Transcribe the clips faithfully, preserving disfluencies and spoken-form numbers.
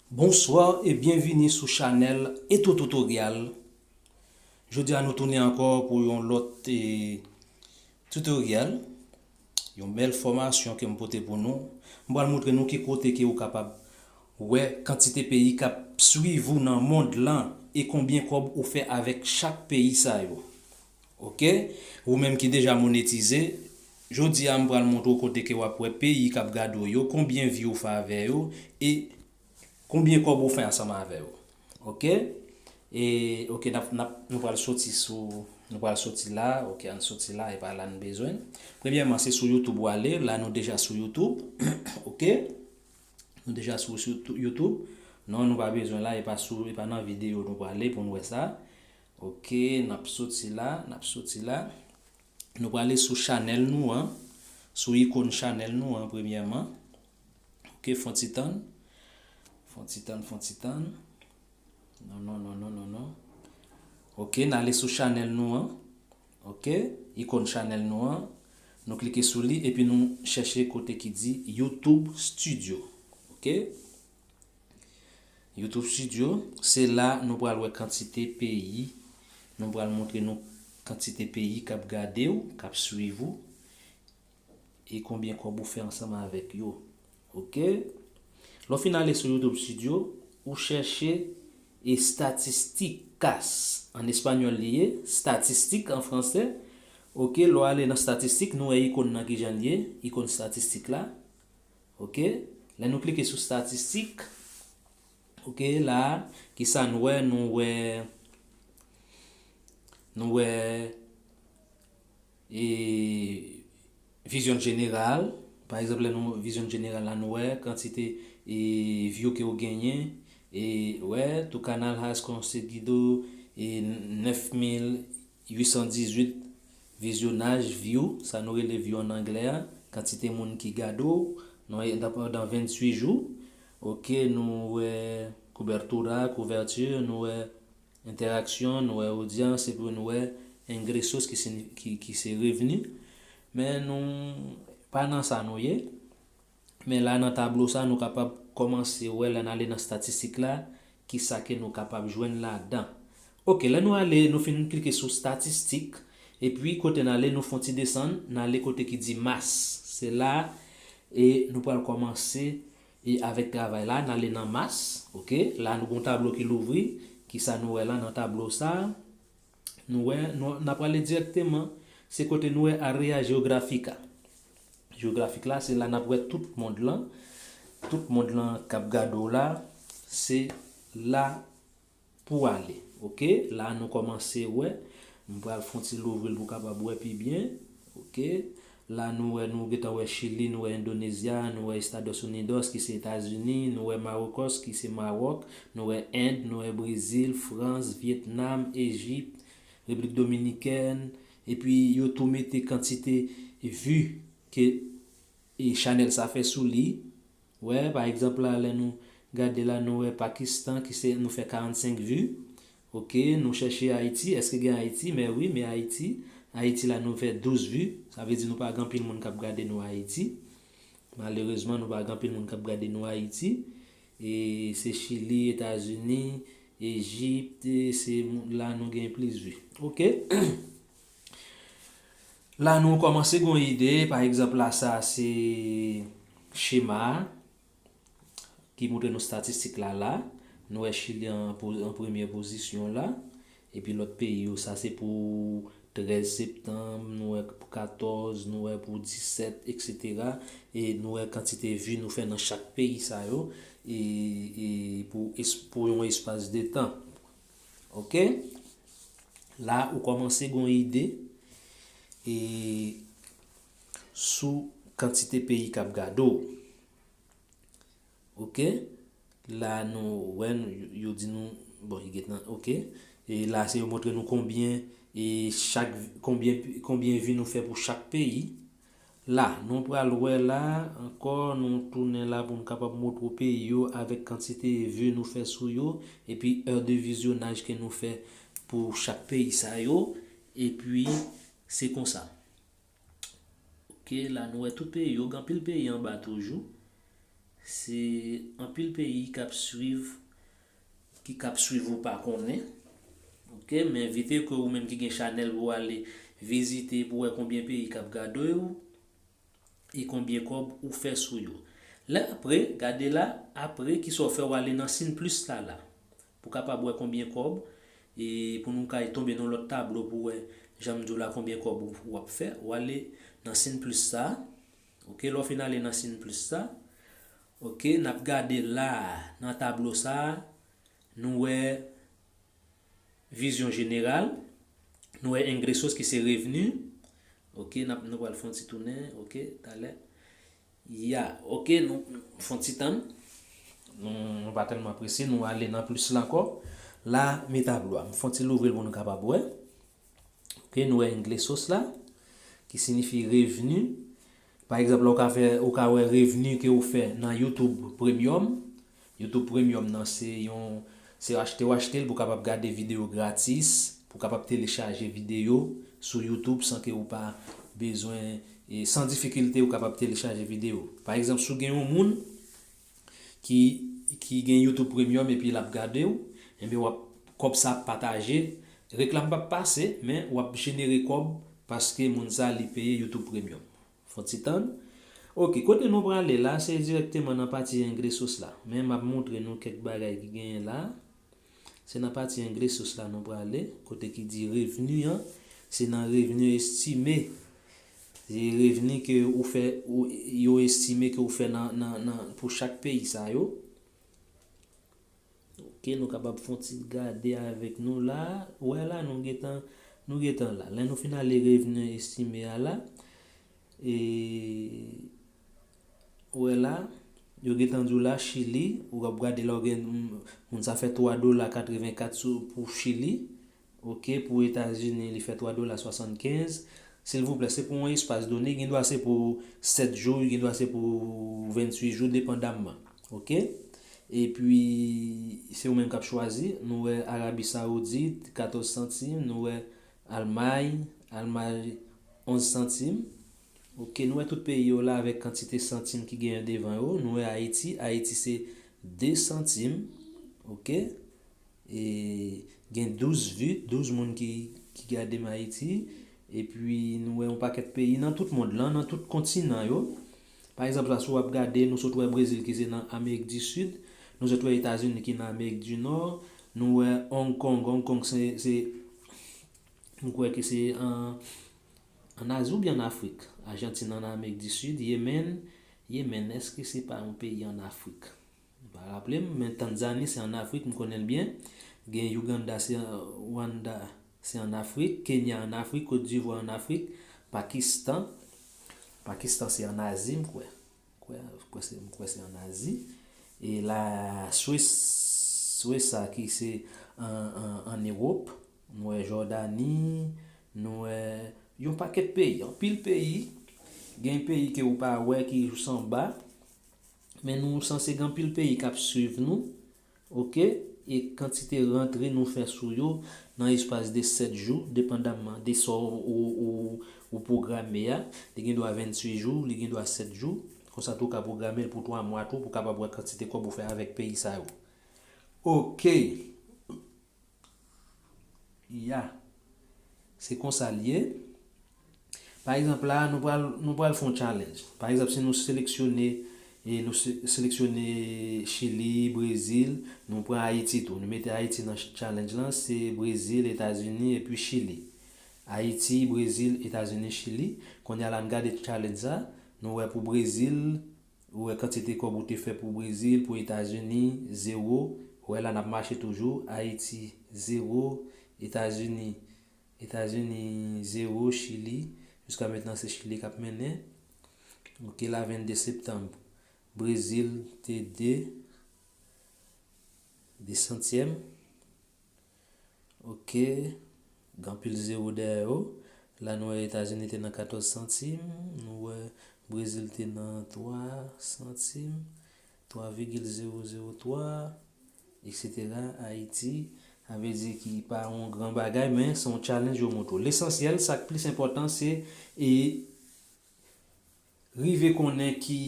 Bonsoir e byenvini sou chanèl Eto Tutorial. Jodi a nou tounen ankò pou yon lòt e, tutorial, yon bèl fòmasyon ke m pote pou nou. M pral montre nou ki kote ke ou kapab wè kantite peyi k ap swiv ou nan mond lan e konbyen kòb ou fè avèk chak peyi sa yo. Oke? Ou menm ki deja monetize, jodi a m pral montre w kote ke w ap wè peyi k ap gade w yo, konbyen vi ou fè avè yo e konbyen kòb ou fè ansanm avè yo. Oke? E, oke, n ap, n ap, nou pral soti sou, nou pral soti la, oke, ann soti la, e pa la n bezwen. Premyèman, se sou YouTube ou ale, la nou deja sou YouTube, oke? Nou deja sou, sou tou- YouTube. Non, nou pa bezwen la, e pa sou, e pa nan videyo nou prale pou n wè sa. Oke, n ap soti la, n ap soti la. Nou prale sou chanèl nou an, sou ikòn chanèl nou an premyèman. Oke, fon ti tann. Fon ti tann, fon ti tann. Non, non, non, non, non, non. Oke, n ale sou chanèl nou an. Oke, ikòn chanèl nou an. Nou klike sou li epi nou chèche kote ki di YouTube Studio. Oke? YouTube Studio, se la nou pral wè kantite peyi, nou pral montre nou kantite peyi k ap gade w, k ap swiv ou, e konbyen kòb ou fè ansanm avèk yo. Oke? Lè w fin ale sou YouTube Studio, ou chèche estadísticas, an espanyòl li ye, statistik an fransè. Oke, lè w ale nan statistik, nou wè ikòn nan ki jan l ye, ikòn statistik la. Oke, lè nou klike sou statistik, oke, la, kisa nou wè? Nou wè, nou wè, e, vizyon jeneral. Pa egzanp, lè nou vizyon jeneral la, nou wè kantite, e, view ke w genyen. E, wè, tu canal has conseguido, e, nèf mil uit san dizuit vizyonaj, view, sa nou rele view an anglè a, kantite moun ki gade w, nou wè, dan, pandan venntuit jou, oke, nou wè cobertura, couverture, nou wè entèraksyon, nou wè odyans, epi nou wè ingresos ki se, ki, ki se revni. Men nou pa nan sa nou ye. Men la nan tablo sa, nou kapab kòmanse wè lè n ale nan statistik la, kisa ke nou kapab jwenn ladan. Oke, lè nou ale, nou fin klike sou statistik, epi kote n ale, nou fè yon ti desann, n ale kote ki di mas. Se la, e nou pral kòmanse, e avèk travay la, n ale nan mas, oke? La nou gen yon tablo ki louvri, kisa nou wè la nan tablo sa? Nou wè, nou, n ap prale dirèkteman, se kote nou wè área geográfica. Jewografik la, se la n ap wè tout mond lan. Tout mond lan k ap gade w la, se la pou ale. Oke, la nou kòmanse wè. M pral fè yon ti louvri l pou w kapab wè pi byen. Oke, la nou wè, nou gentan wè Chili, nou wè Endonezya, nou wè Estados Unidos ki se Etazini, nou wè Marruecos ki se Mawòk, nou wè End, nou wè Brezil, Frans, Vyetnam, Ejip, Repiblik Dominikèn, epi yo tou mete kantite vi ke, e, chanèl sa fè sou li. Wè, pa egzanp la, lè nou gade la, nou wè Pakistan ki se, nou fè karannsenk vi. Oke, nou chèche Ayiti, èske gen Ayiti? Men wi, men Ayiti. Ayiti la, nou fè douz vi. Sa vle di nou pa gen anpil moun k ap gade nou Ayiti. Malerezman, nou pa gen anpil moun k ap gade nou Ayiti. E se Chili, Etazini, Ejip, e se mou- la nou gen plis vi. Oke? La nou kòmanse gen yon ide, pa egzanp la sa se chema a ki montre nou statistik la la. Nou wè Chili an, po- an premyè pozisyon la. Epi lòt peyi yo, sa se pou trèz septanm, nou wè pou katòz, nou wè pou disèt, etsetera. E nou wè kantite vi nou fè nan chak peyi sa yo, e, e pou, es- pou yon espas de tan. Oke? La, ou kòmanse gen yon ide, e, sou kantite peyi k ap gade w. Oke? La, nou wè, nou, yo di nou, bon, li gentan, oke. E la, se yo montre nou konbyen, e chak, konbyen, konbyen vi nou fè pou chak peyi. La, nou pral wè la, ankò, nou tounen la pou nou kapab montre w peyi yo avèk kantite vi nou fè sou yo, epi è de vizyonaj ke nou fè pou chak peyi sa yo, epi se konsa. Oke, la nou wè tout peyi yo, gen anpil peyi anba toujou. Se anpil peyi k ap swiv, ki k ap swiv ou pa konnen. Ok, m envite ke ou menm ki gen chanèl pou w ale vizite pou wè konbyen peyi k ap gade w e konbyen kòb ou fè sou yo. Lè apre, gade la, apre kisa w fè, w ale nan siy plis la la. Pou w kapab wè konbyen kòb, e pou nou kay tonbe nan lòt tablo pou wè, jan m di w la, konbyen kòb ou, w ap fè, w ale nan siy plis sa. Ok, lè w fin ale nan siy plis sa, ok, n ap gade la, nan tablo sa, nou wè vizyon jeneral, nou wè ingresos ki se revni. Ok, n ap, nou pral fè yon ti tounen, ok, talè. Ya, ok, nou fè yon ti tann. Nou, nou pa tèlman prese, nou ale nan plis la ankò. La, men tablo a. M fè yon ti louvri l pou nou kapab wè. Ok, nou wè ingresos la, ki siyifi revni. Pa egzanp, la ou ka fè, ou ka wè revni ke ou fè nan YouTube Premium. YouTube Premium nan se yon, se achte ou achte l pou w kapab gade videyo gratis, pou w kapab telechaje videyo sou YouTube san ke ou pa bezwen, e san difikilte ou kapab telechaje videyo. Pa egzanp, si w gen yon moun ki, ki gen YouTube Premium epi l ap gade w, enben w ap, kòb sa ap pataje, reklam p ap pase, men w ap jenere kòb paske moun sa li peye YouTube Premium. Fè yon ti tann. Ok, kote nou prale la, se dirèkteman nan pati ingresos la. Men m ap montre nou kèk bagay ki genyen la. Se nan pati ingresos la nou prale, kote ki di revni an, se nan revni estime. Se revni ke ou fè, ou, yo estime ke ou fè nan, nan, nan, pou chak peyi sa yo. Ok, nou kapab fè yon ti gade avèk nou la. Wè la, nou gentan, nou gentan la. Lè nou fin ale revni estime a la, e, wè la, yo gentan di w la, Chili, ou ap gade la, ou gen, moun sa fè twa dola katrevenkat sou, pou Chili. Ok, pou Etazini, li fè twa dola swasannkenz. Silvouplè, se pou yon espas done, gendwa se pou sèt jou, gendwa se pou venntuit jou, depandamman. Ok? Epi, se ou menm k ap chwazi. Nou wè Arabi Sawoudit, katòz santim. Nou wè Almay, Almay, onz santim. Ok, nou wè tout peyi yo la avèk kantite santim ki genyen devan yo. Nou wè Ayiti, Ayiti se de santim. Ok? E gen douz vi, douz moun ki, ki gade m Ayiti. Epi nou wè yon pakèt peyi nan tout mond lan, nan tout kontinan yo. Pa egzanp, la, si w ap gade, nou sot wè Brezil ki se nan Amerik di Sid, nou sot wè Etazini ki nan Amerik di Nò, nou wè Hong Kong, Hong Kong se, se, m kwè ke se an, an Azi oubyen an Afrik. Ajantin an Amerik di Sid, Yemen, Yemen, èske se pa yon peyi an Afrik? M pa raple m, men Tanzani se an Afrik, m konnen l byen. Gen Uganda, se, Rwanda, se an Afrik. Kenya an Afrik, Kot Divwa an Afrik. Pakistan, Pakistan se an Azi, m kwè. Kwè, kwè se, m kwè se an Azi. E la, Swis, Swis sa ki se an, an, an Ewòp. Nou wè Jòdani, nou wè yon pakèt peyi, anpil peyi. Gen peyi ke ou pa wè ki jous anba. Men nou sanse gen anpil peyi k ap swiv nou, ok? E kantite rantre nou fè sou yo nan espas de sèt jou, depandamman de sa w, ou, ou, ou pwograme a. Li gen dwa venntuit jou, li gen dwa sèt jou. Konsa tou, ou ka pwograme l pou twa mwa tou, pou w kapab wè kantite kòb ou fè avèk peyi sa yo. Ok. Ya. Se konsa l ye. Pa egzanp, la, nou pral, nou pral fè yon challenge. Pa egzanp, si nou seleksyone, e nou se-, seleksyone Chili, Brezil, nou pran Ayiti tou. Nou mete Ayiti nan ch-, challenge lan, se Brezil, Etazini, epi Chili. Ayiti, Brezil, Etazini, Chili. Kounye a la, n gade challenge sa. Nou wè pou Brezil, ou wè kantite kòb ou te fè pou Brezil, pou Etazini, zewo. Ou wè la, n ap mache toujou. Ayiti, zewo. Etazini, Etazini, zewo. Chili, jiska mentnan, se Chili k ap mennen. Ok, la, vennde septanm, Brezil te de, de santyèm. Ok, gen anpil zewo dèyè yo. La, nou wè Etazini te nan katòz santim, nou wè Brezil te nan twa santim, twa vigil zewo zewo twa, etsetera. Ayiti, sa vle di ki pa yon gran bagay, men se yon challenge yo montre w. Lesansyèl, sa k plis enpòtan, se, e, rive konnen ki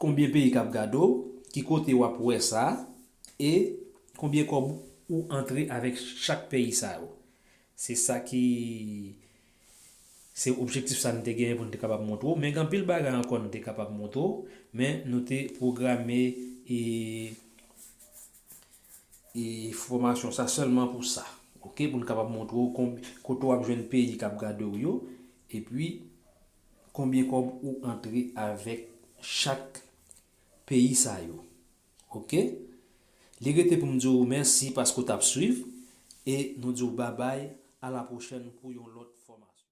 Konbyen peyi k ap gade w, ki kote w ap wè sa, e konbyen kòb ou antre avèk chak peyi sa yo. Se sa ki, se objektif sa n te genyen pou n te kapab montre w, men gen anpil bagay ankò n te kapab montre w, men nou te pwograme e, e fòmasyon sa sèlman pou sa. Oke, pou n kapab montre w konb- kote w ap jwenn peyi k ap gade w yo, epi konbyen kòb ou antre avèk chak peyi sa yo. Oke? Li rete pou m di w mèsi paske w t ap swiv e nou di w babay, a la pwochèn pou yon lòt fòmasyon.